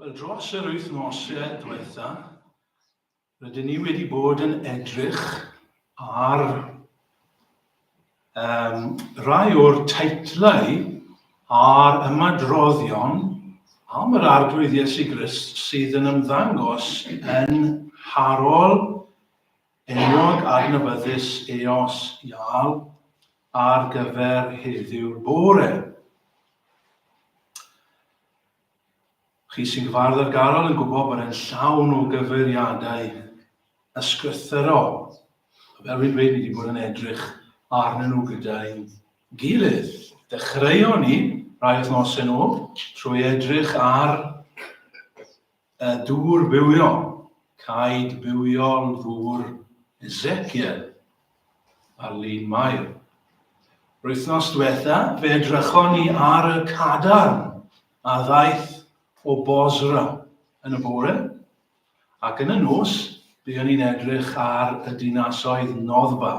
Wel, dros yr wythnosau diwetha, rydyn ni wedi bod yn edrych ar um, rai o'r teitlau a'r ymadroddion am yr Arglwydd Iesu Grist sydd yn ymddangos yn harol enwog adnabyddus Eos Iâl ar gyfer heddiw'r bore. Chi sy'n gyfarwydd â'r garol yn gwybod bod e'n llawn o gyfeiriadau ysgrythurol. A fel rwy'n dweud, ni wedi bod yn edrych arnyn nhw gyda'n gilydd. Dechreuon ni rai wythnosau nôl trwy edrych ar y dŵr bywiol, caed bywiol ddŵr Ezekiel ar lun Mair. Yr wythnos diwetha, fe edrychon ni ar y cadarn a ddaeth o Bosra yn y bore, ac yn y nos, buon ni'n edrych ar y dinasoedd noddfa,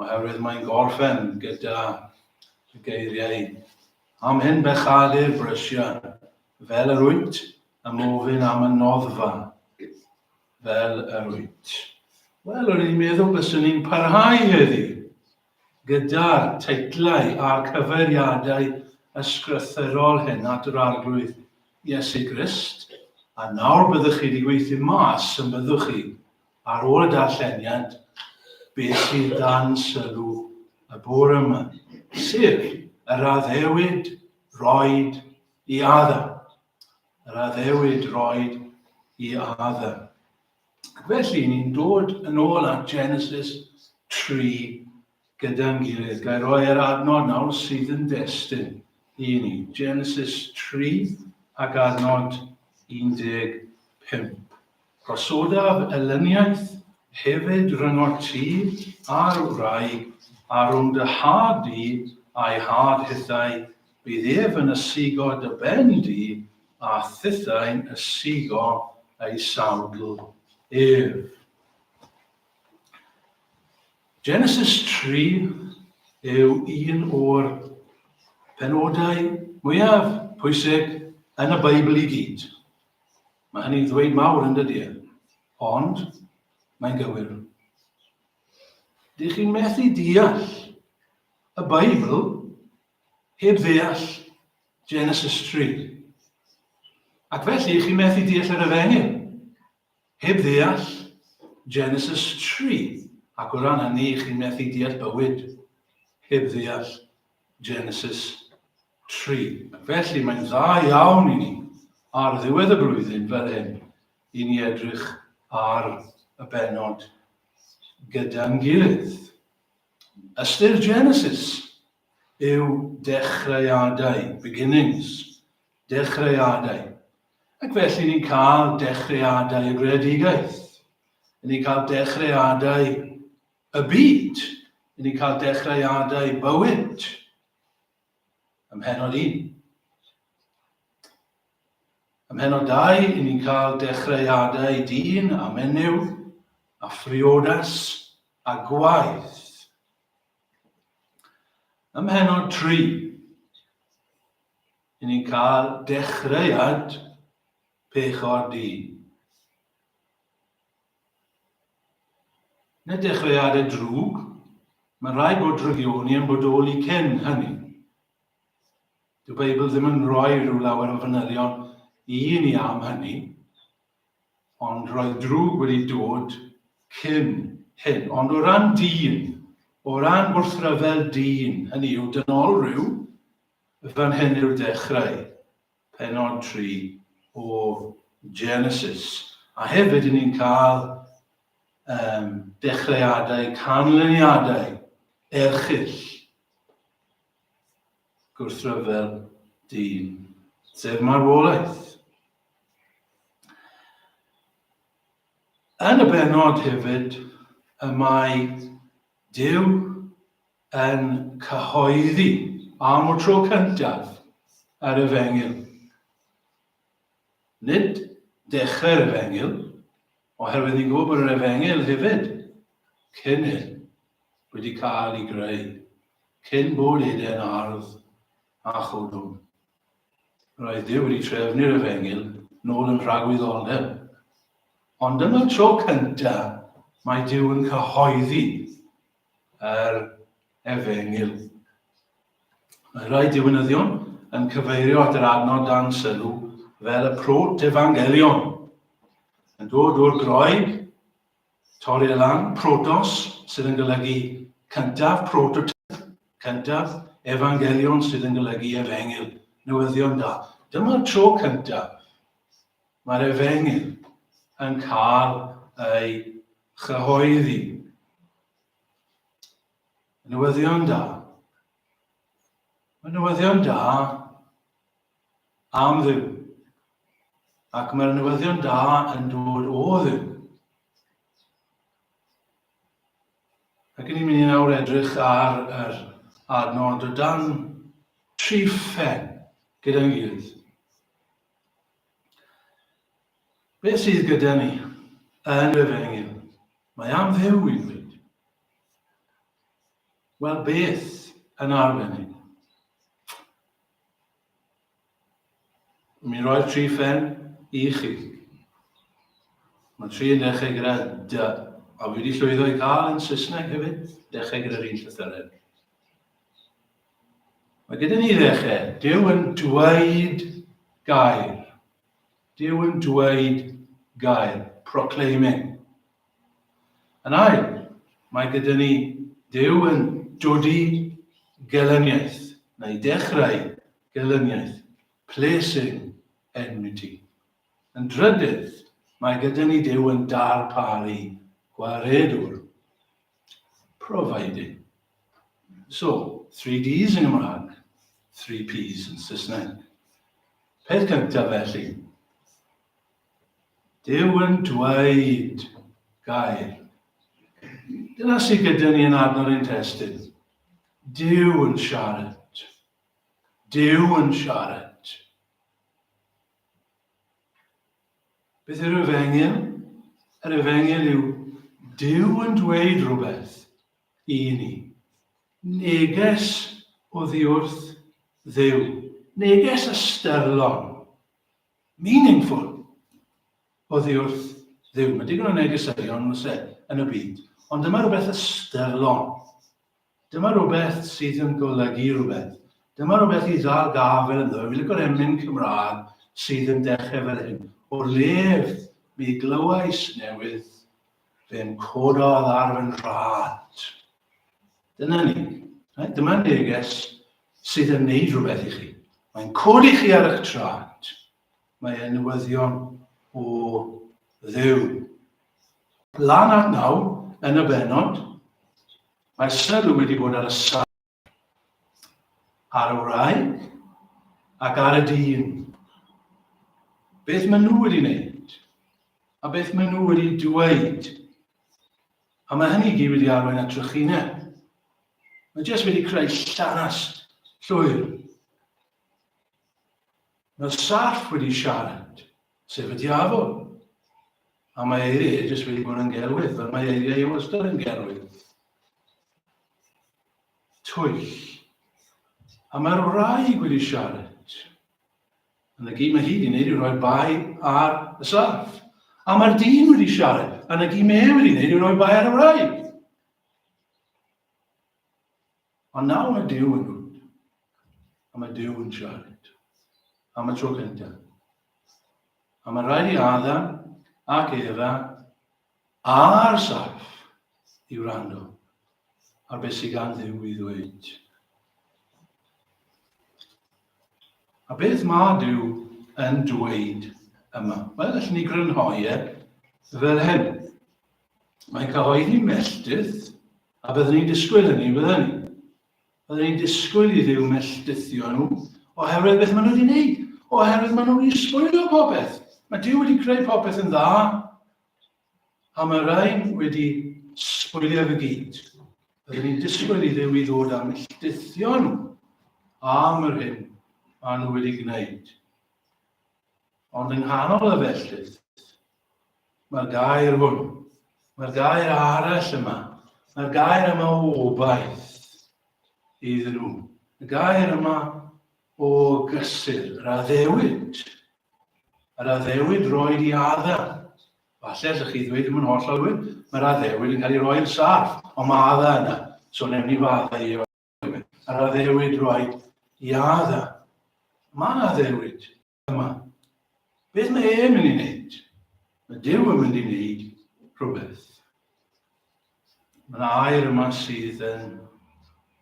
oherwydd mae'n gorffen gyda y geiriau Am hyn bechadur brysia, fel yr wyt, ymofyn am y noddfa, fel yr wyt. Wel, o'n i'n meddwl byswn ni'n parhau heddi gyda'r teitlau a'r cyfeiriadau ysgrythurol hyn at yr Arglwydd Iesu Grist, a nawr byddwch chi wedi gweithio mas yn byddwch chi Ar ôl y darlleniad, beth sydd dan sylw y bore yma, sef yr addewid roed i Adda. Yr addewid roed i Adda. Ac felly, ni'n dod yn ôl at Genesis 3 gyda'n gilydd. Ga i roi yr adnod nawr sydd yn destun i ni. Genesis 3 ac adnod 15. Gosodaf elyniaeth hefyd rhyngot ti a'r wraig, a rhwng dy had di a'i had hithau, bydd ef yn ysigo dy ben di, a thithau'n ysigo ei sawdl ef. Genesis 3 yw un o'r penodau mwyaf pwysig yn y Beibl i gyd. Mae hynny'n ddweud mawr yn dydy e? Ond mae'n gywir. Dych chi'n methu deall y Beibl heb ddeall Genesis 3. Ac felly, chi'n methu deall yr Efengyl Heb ddeall Genesis 3, ac o ran hynny chi'n methu deall bywyd heb ddeall Genesis 3. Ac felly mae'n dda iawn i ni ar ddiwedd y blwyddyn fel hyn i ni edrych ar y bennod gyda'n gilydd. Ystyr Genesis yw dechreuadau, beginnings, dechreuadau. Ac felly ni'n cael dechreuadau y greadigaeth. Ni'n cael dechreuadau y byd. Ni'n cael dechreuadau bywyd. Ym mhenod 1. Ym mhenod 2, ni'n cael dechreuadau dyn a menyw a phriodas a gwaith. Ym mhenod 3, Yn ni'n cael dechreuad pechod dyn. Nid dechreuadau drwg, mae'n rhaid bod drygioni yn bodoli cyn hynny. Dyw Beibl ddim yn rhoi rhyw lawer o fanylion i ni am hynny, ond roedd drwg wedi dod cyn hyn. Ond o ran dyn, o ran gwrthryfel dyn, hynny yw dynolryw, Fan hyn yw'r dechrau, pennod 3 o Genesis. A hefyd, ni'n cael um, dechreuadau, canlyniadau erchyll gwrthryfel dyn, sef marwolaeth. Yn y bennod hefyd, y mae Duw yn cyhoeddi am y tro cyntaf yr Efengyl. Nid dechrau'r Efengyl, oherwydd ni'n gwybod bod yr Efengyl hefyd cyn hyn wedi cael ei greu, cyn bod Eden ardd a chwdwn. Roedd Duw wedi trefnu'r efengyl nôl yn nhragwyddoldeb. Ond dyma'r tro cyntaf mae Duw yn cyhoeddi yr efengyl. Mae rhai diwinyddion yn cyfeirio at yr adnod dan sylw fel y prot-evangelion, yn dod o'r Groeg, torri e lan, protos, sydd yn golygu cyntaf, prototype, cyntaf, evangelion sydd yn golygu efengyl, newyddion da. Dyma'r tro cyntaf mae'r efengyl yn cael ei chyhoeddi. Newyddion da. Mae newyddion da am Dduw. Ac mae'r newyddion da yn dod o Dduw. Ac ni'n mynd i nawr edrych ar yr adnod o dan triffen gyda'n gilydd. Beth sydd gyda ni yn yr efengyl? Mae am Dduw i'n dweud. Wel, beth yn arbennig? Mi roi'r tri phen i chi. Mae tri yn dechrau gyda D, a fi wedi llwyddo i gael yn Saesneg hefyd, dechrau gyda'r un llythyren. Mae gyda ni ddechrau, Duw yn dweud gair. Duw yn dweud gair, proclaiming. Yn ail, mae gyda ni Duw yn dodi gelyniaeth, neu dechrau gelyniaeth, placing enmity. Yn drydydd, mae gyda ni Duw yn darparu gwaredwr, providing. So, 3 Ds yn Gymraeg, 3 Ps yn Saesneg. Peth cyntaf felly, Duw yn dweud gair. Dyna sydd gyda ni yn adnodd ein testun. Duw yn siarad. Duw yn siarad. Beth yw'r efengyl? Yr efengyl yw Duw yn dweud rhywbeth i ni. Neges oddi wrth Dduw. Neges ystyrlon. Meaningful oddi wrth Dduw. Mae digon o negeseuon oes e, yn y byd, ond dyma rhywbeth ystyrlon. Dyma rhywbeth sydd yn golygu rhywbeth. Dyma rhywbeth i ddal gafael ynddo. Fi'n licio'r emyn Cymraeg sydd yn dechrau fel hyn. O lef mi glywais newydd, fe'n cododd ar fy nhrad. Dyna ni. Right? Dyma neges sydd yn neud rhywbeth i chi. Mae'n codi chi ar eich traed. Mae e'n newyddion o Dduw. Lan at naw, yn y bennod, mae sylw wedi bod ar y sa, ar y wraig ac ar y dyn. Beth maen nhw wedi wneud? A beth maen nhw wedi dweud? A mae hynny i gyd wedi arwain at drychineb. Mae jyst wedi creu llanast llwyr. Mae'r sarff wedi siarad, sef y diafol. A mae eiriau jyst wedi bod yn gelwydd, fel mae eiriau i wastad yn gelwydd. Twyll. A mae'r wraig wedi siarad. A 'na gyd mae hi wedi wneud yw rhoi bai ar y saff. A mae'r dyn wedi siarad, a 'na gyd mae e wedi wneud yw rhoi bai ar y wraig. Ond nawr mae Duw yn dod. A mae Duw yn siarad. Am y tro cyntaf. A mae rhaid i Adam ac Efa a'r saff i wrando ar beth sydd gan Dduw i ddweud. A beth mae Duw yn dweud yma? Wel, allwn ni grynhoi e fel hyn. Mae'n cyhoeddi melltith, a byddwn ni'n disgwyl hynny, byddwn ni? Byddwn ni'n disgwyl i Dduw melltithio nhw, oherwydd beth maen nhw wedi wneud, oherwydd maen nhw wedi sbwylio popeth. Mae Duw wedi creu popeth yn dda, a mae rhain wedi sbwylio fe gyd. Byddwn ni'n disgwyl i Dduw i ddod â melltithio nhw am yr hyn maen nhw wedi gwneud. Ond yng nghanol y felltith, mae'r gair hwn, mae'r gair arall yma, mae'r gair yma o obaith iddyn nhw. Y gair yma o gysur, yr addewid. Yr addewid roed i Adda. Falle allwch chi ddweud ddim yn hollol wir, mae'r addewid yn cael ei roi i'r sarff, ond mae Adda yna, so newn ni fadda i Yr addewid roed i Adda. Mae yna addewid yma. Beth mae e'n mynd i wneud? Mae Duw yn mynd i wneud rhywbeth. Mae yna air yma sydd yn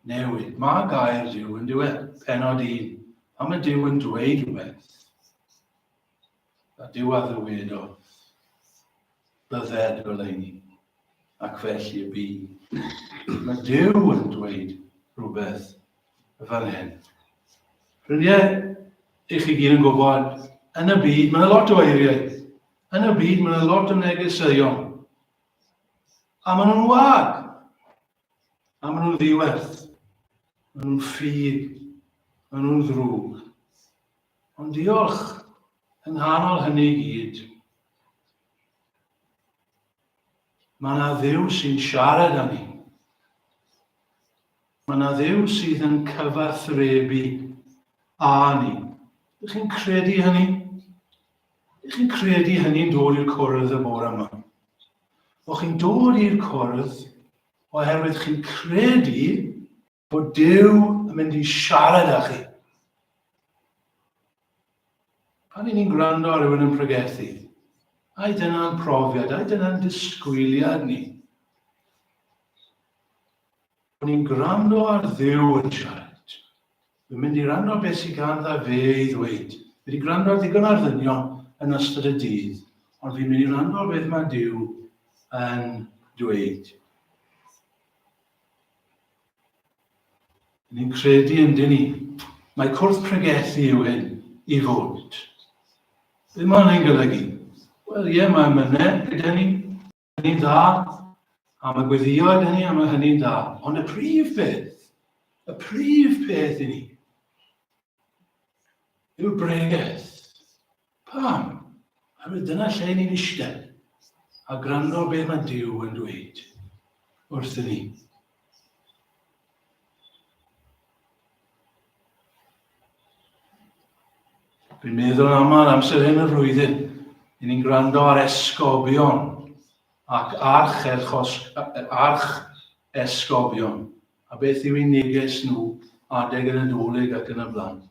newid. Mae gair Duw yn dweud, penod un. A mae Duw yn dweud rhywbeth. A Duw a ddywedodd, bydded goleuni, ac felly y bu. Mae Duw yn dweud rhywbeth fan hyn. Ffrindiau, i chi gyd yn gwybod, yn y byd, mae yna lot o eiriau. Yn y byd, mae yna lot o negeseuon. A maen nhw'n wag. A maen nhw'n ddiwerth. Maen nhw'n ffug. Maen nhw'n ddrwg. Ond diolch, yng nghanol hynny i gyd, mae yna Dduw sy'n siarad â ni. Mae yna Dduw sydd yn cyfathrebu â ni. Ydych chi'n credu hynny? Ydych chi'n credu hynny'n dod i'r cwrdd y bore yma? O chi'n dod i'r cwrdd oherwydd chi'n credu bod Duw yn mynd i siarad â chi. Pan i ni'n gwrando ar rhywun yn pregethu, ai dyna'n profiad, ai dyna'n disgwyliad ni? Bod ni'n gwrando ar Dduw yn siarad. Dwi'n mynd i rando beth sydd ganddo fe i ddweud. Fi wedi gwrando ar ddigon ar ddynion yn ystod y dydd, ond fi'n mynd i rando ar beth mae Duw yn dweud. Ni'n credu yndyn ni. Mae cwrdd pregethu yw hyn i fod. Be mae hynny'n golygu? Wel ie, mae emynau gyda ni, hynny'n dda, a mae gweddio gyda ni, a mae hynny'n dda. Ond y prif beth, y prif peth i ni, yw'r bregeth. Pam? Oherwydd dyna lle ni'n eistedd a gwrando beth mae Duw yn dweud wrthyn ni. Dwi'n meddwl yn aml amser hyn y flwyddyn, i ni'n gwrando ar esgobion ac arch, arch esgobion A beth yw eu neges nhw adeg y Nadolig ac yn y blaen.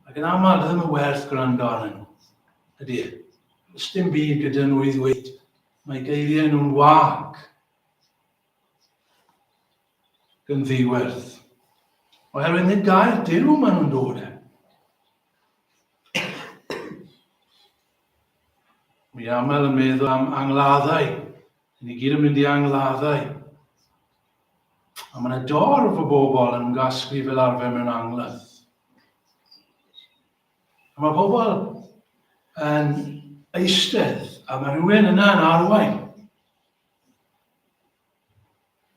Ac yn aml, ddim yn werth gwrando arnyn nhw. Ydy e? Does dim byd gyda nhw i ddweud. Mae geiriau nhw'n wag. Yn ddiwerth. Oherwydd nid gair Duw maen nhw'n dod e. Mi aml yn meddwl am angladdau. Ni gyd yn mynd i angladdau. A mae yna dorf o bobl yn ymgasglu fel arfer mewn angladd. A mae pobl yn eistedd, a mae rhywun yna yn arwain.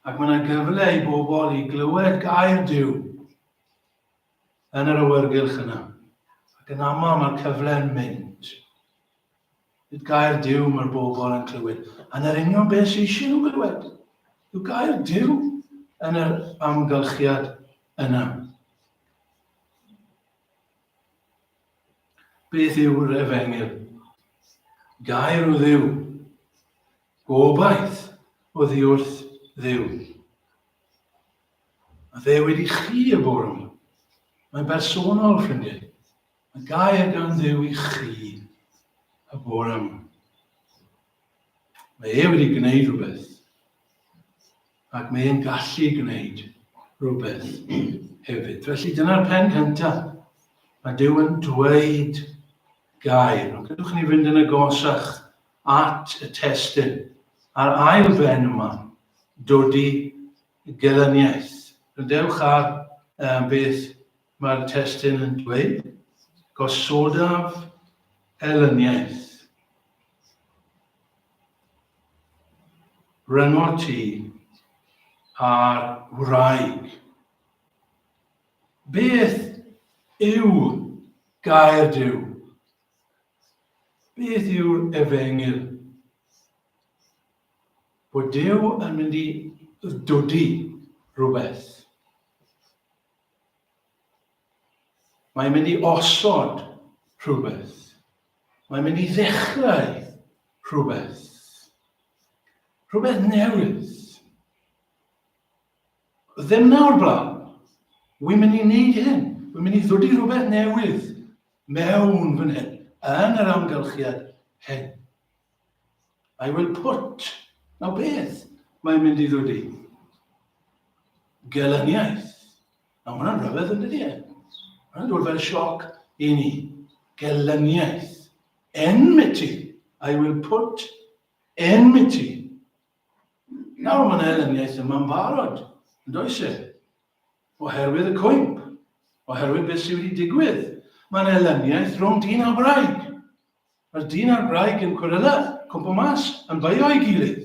Ac mae yna gyfle i bobl i glywed gair Duw yn yr awyrgylch yna. Ac yn aml mae'r cyfle yn mynd. Nid gair Duw mae'r bobl yn clywed. A na'r union beth sydd eisiau nhw glywed yw gair Duw yn yr amgylchiad yna. Beth yw'r efengyl? Gair o Dduw. Gobaith o ddiwrth Dduw. A dde wedi chi y bore yma. Mae'n bersonol, ffrindiau. Mae gair gan Dduw i chi y bore yma. Mae e wedi gwneud rhywbeth. Ac mae e'n gallu gwneud rhywbeth hefyd. Felly dyna'r pen cyntaf. Mae Duw yn dweud gair. Ond gadwch ni fynd yn agosach at y testun. A'r ail ben yma, dodi gelyniaeth. Gwrandewch ar um, beth mae'r testun yn dweud. Gosodaf elyniaeth. Ryngot ti a'r wraig. Beth yw gair Duw? Beth yw'r efengyl? Bod Duw yn mynd i ddwdi rhywbeth. Mae'n mynd i osod rhywbeth. Mae'n mynd i ddechrau rhywbeth. Rhywbeth newydd. Ddim nawr blaen. Wy'n mynd i wneud hyn. Wy'n mynd i ddod i rhywbeth newydd mewn fan hyn, yn yr amgylchiad hyn. I will put. Nawr beth mae'n mynd i ddod i? Gelyniaeth. Nawr mae hwnna'n rhyfedd yn dydy e? Mae hwnna'n dod fel sioc i ni. Gelyniaeth. Enmity. I will put enmity. Nawr mae yna elyniaeth yma'n barod, yn does e? Oherwydd y cwymp, oherwydd beth sydd wedi digwydd. Mae'n elyniaeth rhwng dyn a wraig. Mae'r dyn a'r wraig yn cweryla, cwmpo mas, yn beio ei gilydd,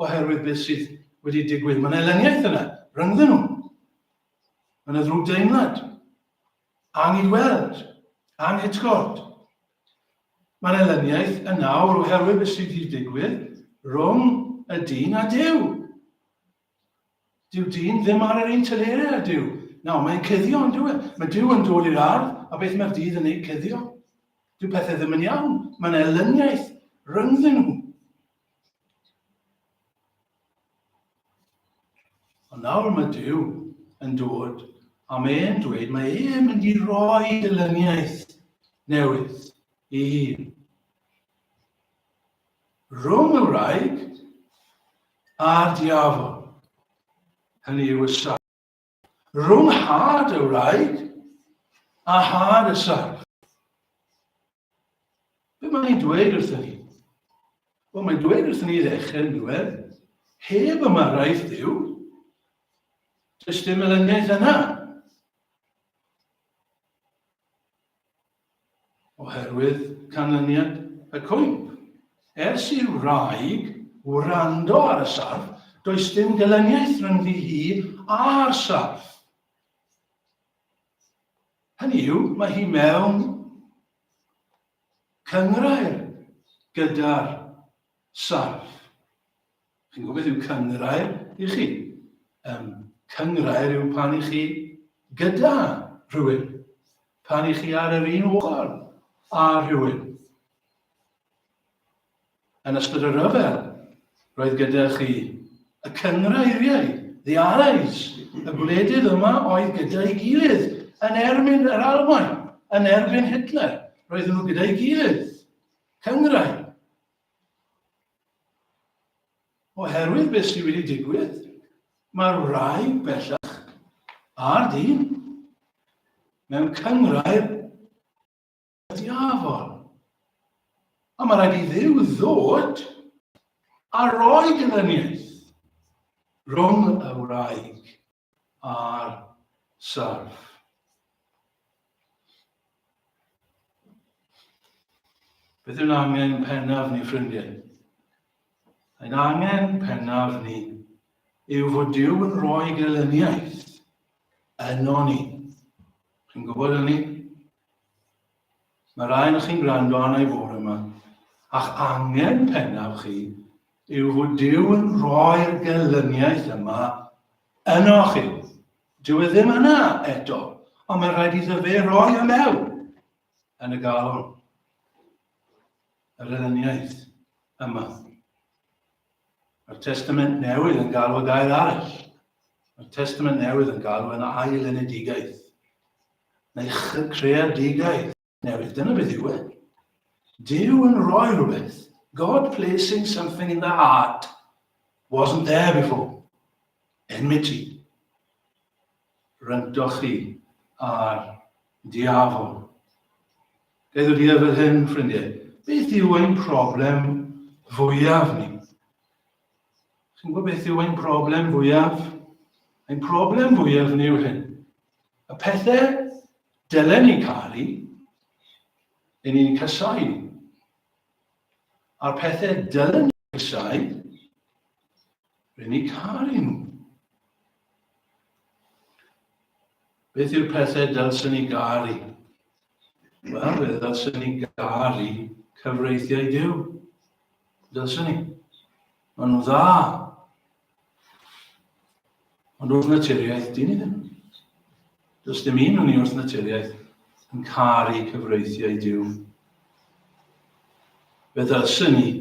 oherwydd beth sydd wedi digwydd. Mae'n elyniaeth yna, rhyngddyn nhw. Mae yna ddrwg deimlad, angydweld, anghytgord. Mae'n elyniaeth yn nawr oherwydd beth sydd wedi digwydd rhwng y dyn a Duw. Dyw dyn ddim ar yr un telerau â Duw. Nawr, mae'n cuddio, yn dyw e? Mae Duw yn dod i'r ardd, a beth mae'r dydd yn ei cuddio? Dyw pethau ddim yn iawn. Mae'n elyniaeth rhyngddyn nhw. Ond nawr mae Duw yn dod, a mae e'n dweud, mae e'n mynd i roi elyniaeth newydd i hun. Rhwng y wraig a'r diafol, hynny yw y sarff. Rhwng had y wraig a had y sarff. Be mae'n ei dweud wrthyn ni? Wel, mae'n dweud wrthyn ni i ddechrau yn diwedd, heb ymyrraeth Duw, does dim elyniaeth yna. Oherwydd canlyniad y cwymp. Ers i'r wraig wrando ar y sarff, does dim gelyniaeth rhyngddi hi a'r sarff. Hynny yw, mae hi mewn cynghrair gyda'r sarff. Chi'n gwybod beth yw cynghrair i chi? Um, cynghrair yw pan i chi gyda rhywun. Pan i chi ar yr un ochr â rhywun. Yn ystod y rhyfel, roedd gyda chi y cynghrairiau, the allies, y gwledydd yma oedd gyda'i gilydd yn erbyn yr Almaen, yn erbyn Hitler. Roedden nhw gyda'i gilydd. Cynghrair. Oherwydd beth sydd wedi digwydd, mae'r wraig bellach a'r dyn mewn cynghrair y diafol. A mae rhaid i Dduw ddod a roi gelyniaeth rhwng y wraig a'r sarff. Beth yw'n angen pennaf ni, ffrindiau? Ein angen pennaf ni yw fod Duw yn rhoi gelyniaeth yno ni. Chi'n gwybod hynny? Mae rai yn chi'n gwrando arna i fore yma, a'ch angen pennaf chi yw fod Duw yn rhoi'r gelyniaeth yma yno chi. Dyw e ddim yna eto, ond mae rhaid iddo fe roi e mewn yn y galon. Yr elyniaeth yma. Mae'r Testament Newydd yn galw y gair arall. Mae'r Testament Newydd yn galw yn ail enedigaeth. Neu creadigaeth newydd. Dyna beth yw e. Duw yn rhoi rhywbeth. God placing something in the heart wasn't there before. Enmity. Ryntoch chi a'r diafol. Ga i ddod i fel hyn, ffrindiau. Beth yw ein problem fwyaf ni? Chi'n gwybod beth yw ein problem fwyaf? Ein problem fwyaf ni yw hyn. Y pethau dylen ni caru, yn ni'n casau. A'r pethau dylen ni casau, rydyn ni caru nhw. Beth yw'r pethau dylsen ni garu? Wel, fe ddylsen ni garu cyfreithiau Duw. Dylsen ni. Maen nhw'n dda. Ond wrth naturiaeth, dyn ni ddim. Does dim un o'n ni wrth naturiaeth. yn caru cyfreithiau Duw. Fe ddylsen ni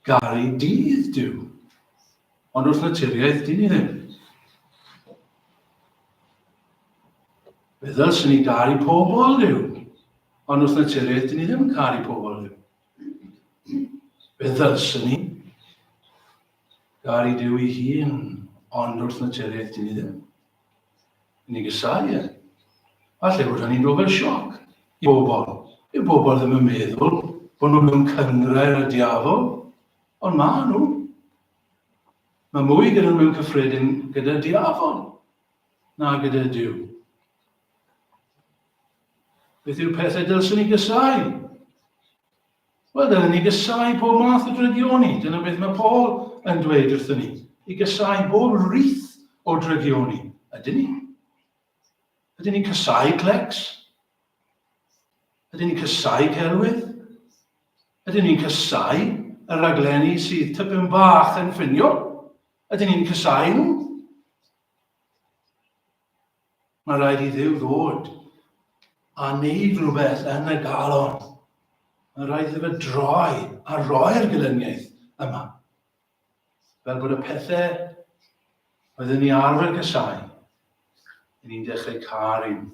garu dydd Duw, ond wrth naturiaeth dyn ni ddim. Fe ddylsen ni garu pobl Duw, ond wrth naturiaeth dyn ni ddim yn caru pobl Duw. Fe ddylsen ni garu Duw ei hun, ond wrth naturiaeth dyn ni ddim. Yn ei gysau e. Falle bod hynny'n dod fel sioc i bobl. Yw bobl ddim yn meddwl bod nhw mewn cynghrair â'r diafol, ond maen nhw. Mae mwy gyda nhw mewn cyffredin gyda'r diafol na gyda Duw. Beth yw'r pethau dylswn ni gysau? Wel, dylen ni gysau pob math o drygioni. Dyna beth mae Paul yn dweud wrthyn ni. I gysau bob rith o drygioni. Ydyn ni? Ydyn ni'n cysau clecs? Ydyn ni'n cysau celwydd? Ydyn ni'n cysau y raglenni sydd tipyn bach yn ffinio? Ydyn ni'n cysau nhw? Mae rhaid i Dduw ddod a wneud rhywbeth yn y galon. Mae rhaid iddo fe droi a roi'r gelyniaeth yma. Fel bod y pethau oedden ni arfer casau, i ni'n dechrau caru nhw.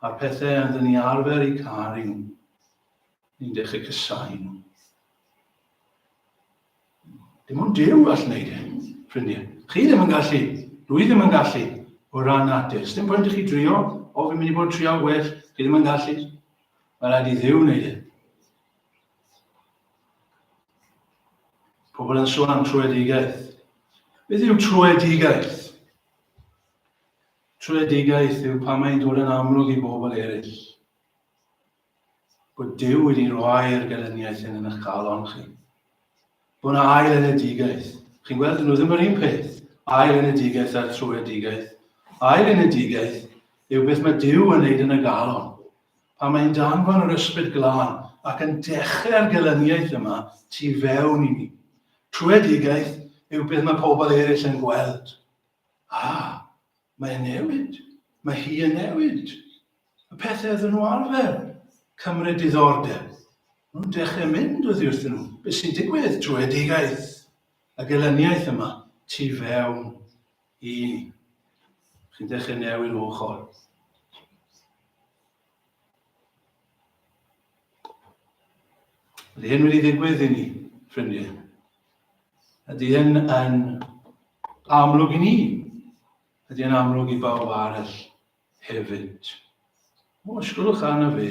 A'r pethau oedden ni arfer eu caru nhw, ni'n dechrau casau nhw. Dim ond Duw all wneud hyn, ffrindiau. Chi ddim yn gallu. Dwi ddim yn gallu o ran natur. Dim pwynt i chi drio. O, fi'n mynd i bod trio gwell. Chi ddim yn gallu. Mae rhaid i Dduw wneud hyn. Pobl yn sôn am trwyedigaeth. Beth yw trwyedigaeth? Trwyedigaeth yw pan mae'n dod yn amlwg i bobl eraill bod Duw wedi rhoi'r gelyniaeth hyn yn eich calon chi. Bod yna ail enedigaeth. Chi'n gweld, nhw ddim yr un peth. Ail enedigaeth a'r trwyedigaeth. Ail enedigaeth yw beth mae Duw yn neud yn y galon. Pan mae'n danfon yr ysbryd glân ac yn dechrau'r gelyniaeth yma tu fewn i ni. Trwyedigaeth yw beth mae pobl eraill yn gweld. Ah, mae'n newid. Mae hi yn newid. Y pethau oedden nhw arfer cymryd diddordeb. Nhw'n dechrau mynd oddi wrthyn nhw. Beth sy'n digwydd? Trwyedigaeth. Y gelyniaeth yma tu fewn i ni. Chi'n dechrau newid ochr. Ydy hyn wedi ddigwydd i ni, ffrindiau? Ydy hyn yn amlwg i ni? Ydy hyn amlwg i bawb arall hefyd? O, sgwlwch arno fe,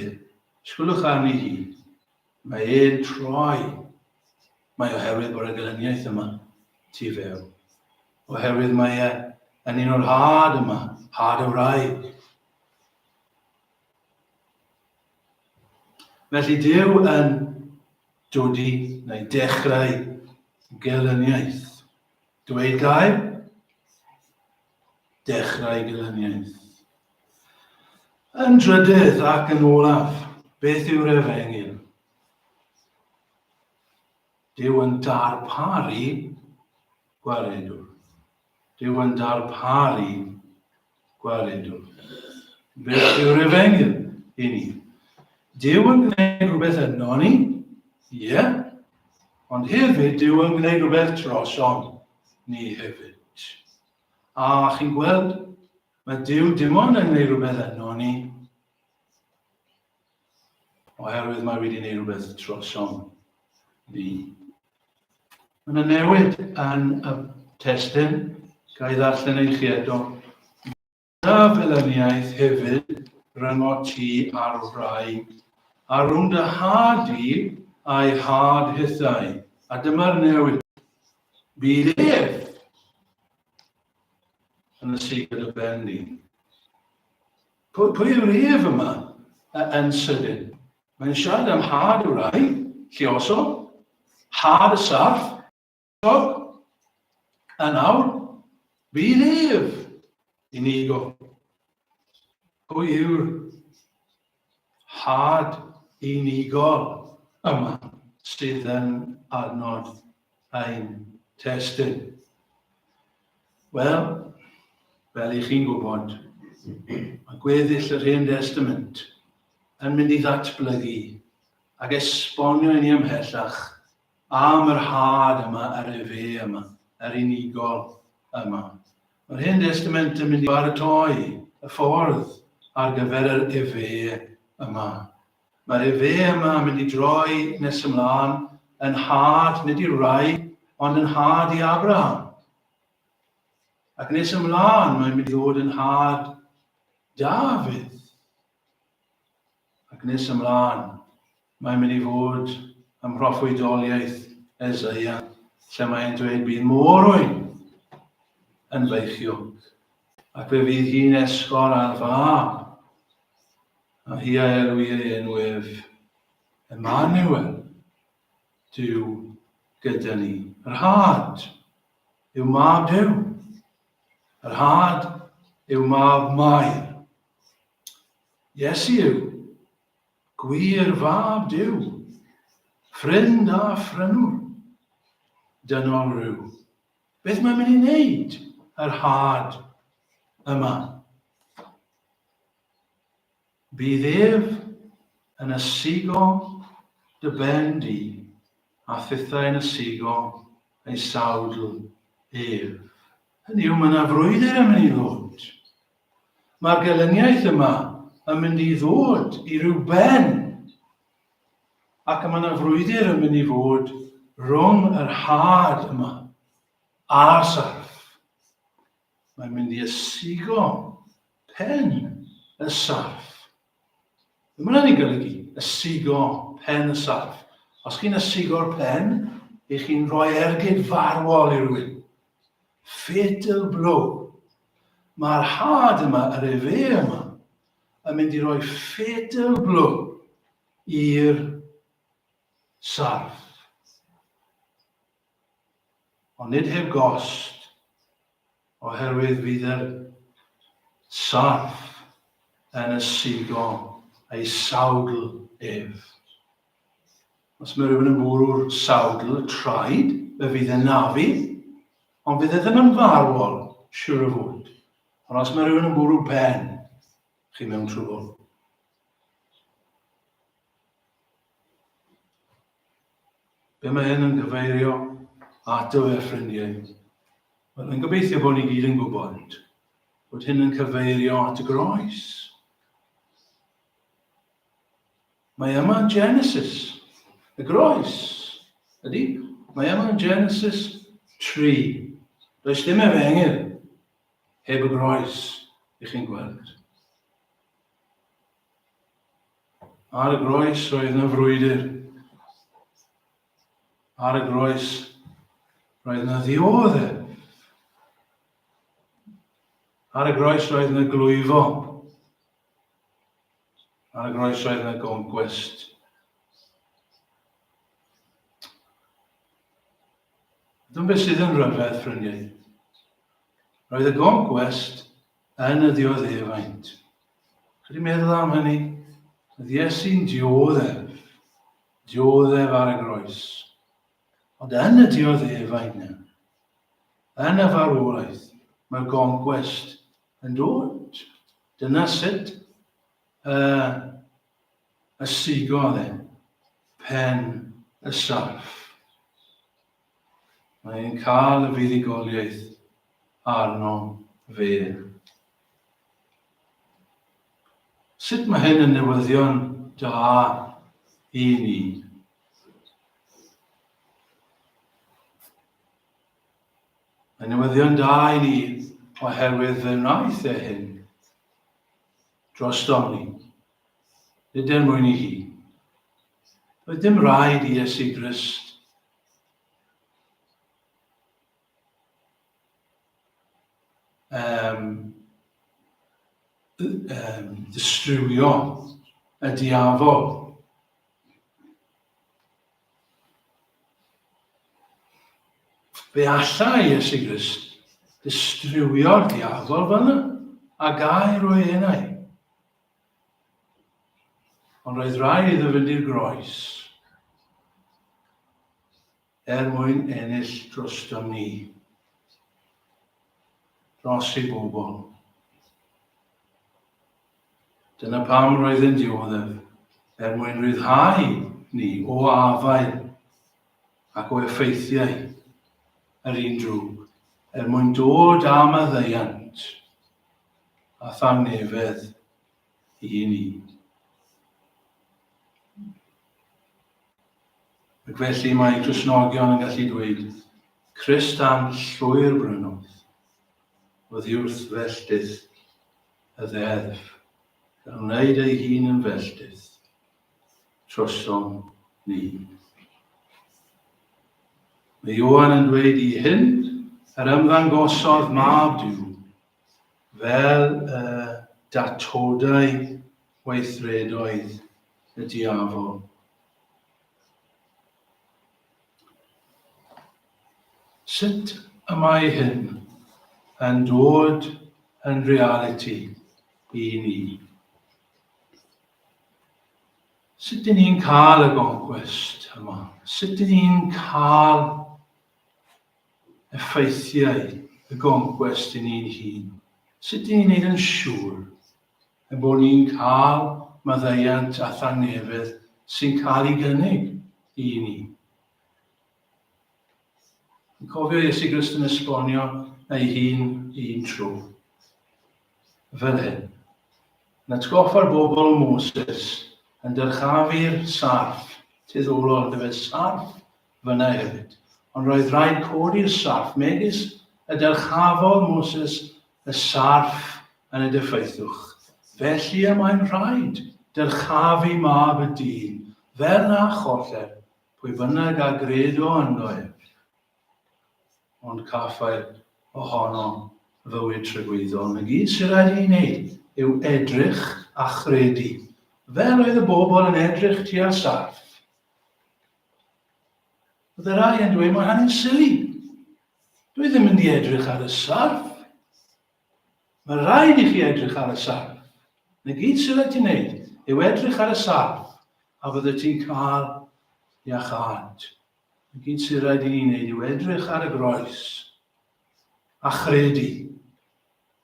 sgwlwch arni hi. Mae e'n troi. Mae oherwydd bod y gelyniaeth yma tu fewn. Oherwydd mae e yn un o'r had yma, had y wraig. Felly Duw yn dodi neu dechrau gelyniaeth. Dweud gair? Dechrau gelyniaeth. Yn drydydd ac yn olaf, beth yw'r efengyl? Duw yn darparu gwaredwr. Duw yn darparu gwaredwr. Beth yw'r efengyl i ni? Duw yn gwneud rhywbeth yno ni, ie, yeah. ond hefyd Duw yn gwneud rhywbeth drosom ni hefyd. A chi'n gweld, mae Duw dim ond yn gwneud rhywbeth yno ni, oherwydd mae wedi gwneud rhywbeth trosom ni. Mae yna newid yn y testun, ga i ddarllen i chi eto. Dyna felyniaeth hefyd rhyngot ti a'r wraig, a rhwng dy had di a'i had hithau. A dyma'r newid. Bydd ef yn y siged y ben di. Pwy, pwy yw'r ef yma yn sydyn? Mae'n siarad am had y wraig, lluosog, had y sarff, lluosog, a nawr, bydd ef unigol. Pwy yw'r had unigol yma sydd yn adnod ein testun? Wel, fel i chi'n gwybod, mae gweddill yr Hen Destament. yn mynd i ddatblygu ac esbonio i ni ymhellach am yr had yma, yr efe yma, yr unigol yma. Mae'r Hen Destament yn mynd i baratoi y ffordd ar gyfer yr efe yma. Mae'r efe yma yn mynd i droi nes ymlaen yn had, nid i rai, ond yn had i Abraham. Ac nes ymlaen mae'n mynd i ddod yn had Dafydd. Ac nes ymlaen mae'n mynd i fod ym mhroffwydoliaeth Eseia, lle mae'n dweud bydd morwyn yn feichiog, ac fe fydd hi'n esgor ar fab, a hi a elwi ei enw ef Emmanuel, Duw gyda ni. Yr had yw mab Duw. Yr had yw mab Mair. Iesu yw gwir fab Duw, ffrind a phrynwr dynol rhyw. Beth mae'n mynd i wneud yr had yma? Bydd ef yn ysigo dy ben di, a thithau yn ysigo ei sawdl ef. Hynny yw, mae yna frwydr yn mynd i ddod. Mae'r gelyniaeth yma yn mynd i ddod i ryw ben. Ac mae yna frwydr yn mynd i fod rhwng yr had yma a'r sarff. Mae'n mynd i ysigo pen y sarff. Be mae hynny'n golygu? Ysigo pen y sarff. Os chi'n ysigo'r pen, i chi'n rhoi ergyd farwol i rywun. Fatal blow. Mae'r had yma, yr efe yma, yn mynd i roi fatal blow i'r sarff. Ond nid heb gost, oherwydd fydd yr sarff yn ysigo ei sawdl ef. Os mae rhywun yn bwrw'r sawdl, y traed, fe fydd yn nafu, ond fydd e ddim yn farwol, siwr o fod. Ond os mae rhywun yn bwrw pen, chi mewn trwbl. Be mae hyn yn gyfeirio ato fe, ffrindiau? Wel, yn gobeithio bod ni gyd yn gwybod bod hyn yn cyfeirio at y groes. Mae yma yn Genesis, y groes. Ydy? Mae yma yn Genesis 3. Does dim efengyl heb y groes, i chi'n gweld. Ar y groes roedd yna frwydr. Ar y groes roedd yna ddioddef. Ar y groes roedd yna glwyfo. Ar y groes roedd yna goncwest. Dyma beth sydd yn rhyfedd, ffrindiau. Roedd y goncwest yn y ddioddefaint. Chi wedi meddwl am hynny? Oedd Iesu'n dioddef, dioddef ar y groes. Ond yn y dioddefaint yna, yn y farwolaeth, mae'r goncwest yn dod. Dyna sut y, y sigodd e pen y sarff. Mae'n cael y fuddugoliaeth arno fe. Sut mae hyn yn newyddion da i ni? Mae'n newyddion da i ni oherwydd fe wnaeth e hyn drostom ni. Nid er mwyn i hi. Doedd dim rhaid i Iesu Grist um, um, distrywio y diafol. Fe allai Iesu Grist distrywio'r diafol fel yna a gair o'i enau. Ond roedd rhaid iddo fynd i'r groes er mwyn ennill drostom ni, dros ei bobl. Dyna pam roedd yn dioddef. Er mwyn rhyddhau ni o afael ac o effeithiau yr un drwg, er mwyn dod â maddeuant a thangnefedd i ni. Ac felly mae Cristnogion yn gallu dweud, Crist a'n llwyr brynodd, oddiwrth felltith y ddeddf, gan wneud ei hun yn felltith trosom ni. Mae Ioan yn dweud i hyn yr ymddangosodd mab Duw fel y datodau weithredoedd y diafol. Sut y mae hyn yn dod yn realiti i ni? Sut dyn ni'n cael y goncwest yma? Sut dyn ni'n cael effeithiau y goncwest i ni'n hun? Sut dyn ni'n neud yn siŵr ein bod ni'n cael maddeuant a thangnefedd sy'n cael ei gynnig i ni? Yn cofio Iesu Grist yn esbonio ei hun un tro. Fel hyn. Yn atgoffa'r bobl o Moses yn dyrchafu'r sarff diddorol, yn dyfe sarff fyna hefyd. Ond roedd rhaid codi'r sarff, megis y dyrchafodd Moses y sarff yn y diffaethwch. Felly y mae'n rhaid dyrchafu mab y dyn, fel na choller pwy bynnag a gredo ynddo ef. Ond caffael ohono fywyd tragwyddol. Na gyd sy'n rhaid i ni wneud yw edrych a chredu, fel oedd y bobl yn edrych tua'r sarff. Oedd y rhai yn dweud, mae hynny'n silly. Dwi ddim yn mynd i edrych ar y sarff. Mae rhaid i chi edrych ar y sarff. Na gyd sy'n rhaid ti wneud yw edrych ar y sarff a fydde ti'n cael iachâd. Na gyd sy'n rhaid i ni wneud yw edrych ar y groes a chredu.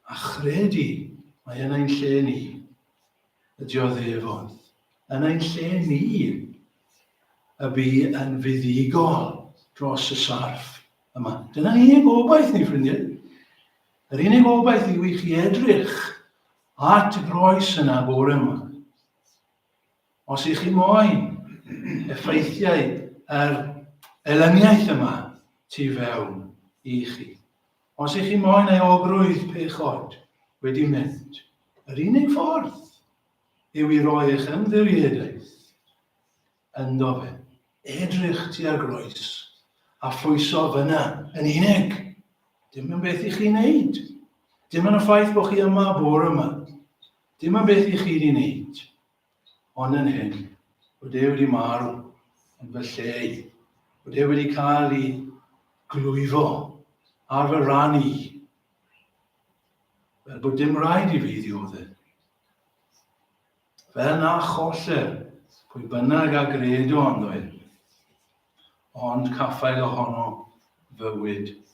A chredu mae yn ein lle ni y dioddefodd. Yn ein lle ni y bu yn fuddugol dros y sarff yma. Dyna'n unig obaith ni, ffrindiau. Yr unig obaith yw i chi edrych at y groes yna bore yma. Os ych chi moyn effeithiau yr elyniaeth yma tu fewn i chi. Os ych chi moyn euogrwydd pechod wedi mynd, yr unig ffordd yw i roi eich ymddiriedaeth ynddo fe. Edrych tua'r groes a phwyso fyna yn unig. Dim yn beth i chi wneud. Dim yn y ffaith bod chi yma bore yma. Dim yn beth i chi wedi wneud. Ond yn hyn, bod e wedi marw yn fy lle i. Bod e wedi cael ei glwyfo ar fy rhan i. Fel bod dim rhaid i fi ddioddef. Fel na choller pwy bynnag a gredo ynddo ef, ond caffael ohono fywyd.